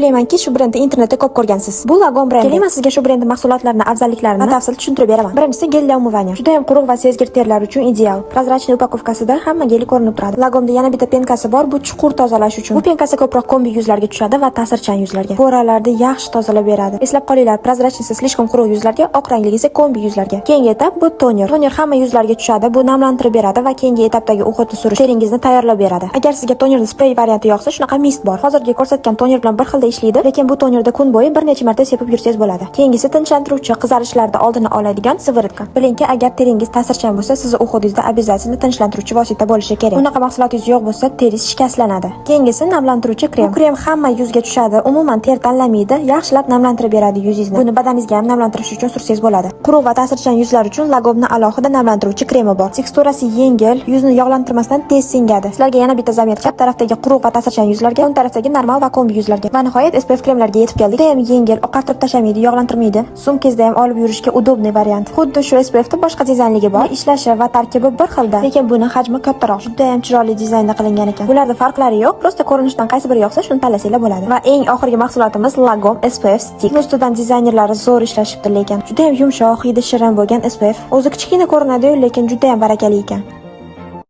Bilamanki, shu brendni internetda ko'p ko'rgansiz. Bu Lagom brendi. Keling, men sizga shu brendning mahsulotlarini afzalliklarini batafsil tushuntirib beraman. Birinchisi гель для умывания. Juda ham quruq va sezgir terilar uchun ideal. Прозрачный упаковка sida hamma geli ko'rinib turadi. Lagomda yana bitta пенка si bor, bu chuqur tozalash uchun. Bu пенка si ko'proq kombi yuzlarga tushadi va ta'sirchan yuzlarga. Пора larni yaxshi tozalab beradi. Eslab qolinglar, прозрачный si слишком quruq yuzlarga, oq rangligi esa kombi yuzlarga. Keyingi etap bu toner. Toner hamma yuzlarga tushadi, bu namlantirib beradi va keyingi etapdagi уход ni surish teringizni tayyorlab beradi. Agar sizga tonerni sprey varianti yoqsa, shunaqa mist bor. Hozirgi ko'rsatgan toner bilan bir xilda ishlaydi, lekin bu tonerda kun bo'yi bir necha marta sepib yursangiz bo'ladi. Keyingisi tinchlantiruvchi, qizarishlarni oldini oladigan сыворотка. Bilingki, agar teringiz ta'sirchan bo'lsa, sizni уход ingizda обязательно tinchlantiruvchi vosita bo'lishi kerak. Unaqa mahsulotingiz yo'q bo'lsa, teringiz shikastlanadi. Keyingisi namlantiruvchi krem. Bu krem hamma yuzga tushadi, umuman ter tanlamaydi, yaxshilab namlantirib beradi yuzingizni. Buni badaningizga ham namlantirish uchun sursangiz bo'ladi. Quruq va ta'sirchan yuzlar uchun Lagomni alohida namlantiruvchi kremi bor. Teksturasi yengil, yuzni yog'lantirmasdan tez singadi. Sizlarga yana bitta заметка: chap tarafdagi quruq va ta'sirchan yuzlarga, o'ng tarafdagi normal va kombi yuzlarga. Va nihoyat SPF kremlarga yetib keldik. Juda ham yengil, oqartirib tashlamaydi, yog'lantirmaydi. Sumkangizda ham olib yurishga удобный variant. Xuddi shu SPF da boshqa dizaynligi bor. Ishlashi va tarkibi bir xilda, lekin buni hajmi kattaroq. Juda ham chiroyli dizaynda qilingan ekan. Bularda farqlari yo'q, просто ko'rinishdan qaysi biri yoqsa, shuni tanlasanglar bo'ladi. Va eng oxirgi mahsulotimiz Lagom SPF Stick. Bu ustidan dizaynerlari zo'r ishlashibdi lekin. Juda ham yumshoq, hidi shirin bo'lgan SPF. O'zi kichkina ko'rinadi-yu, lekin juda ham barakali ekan.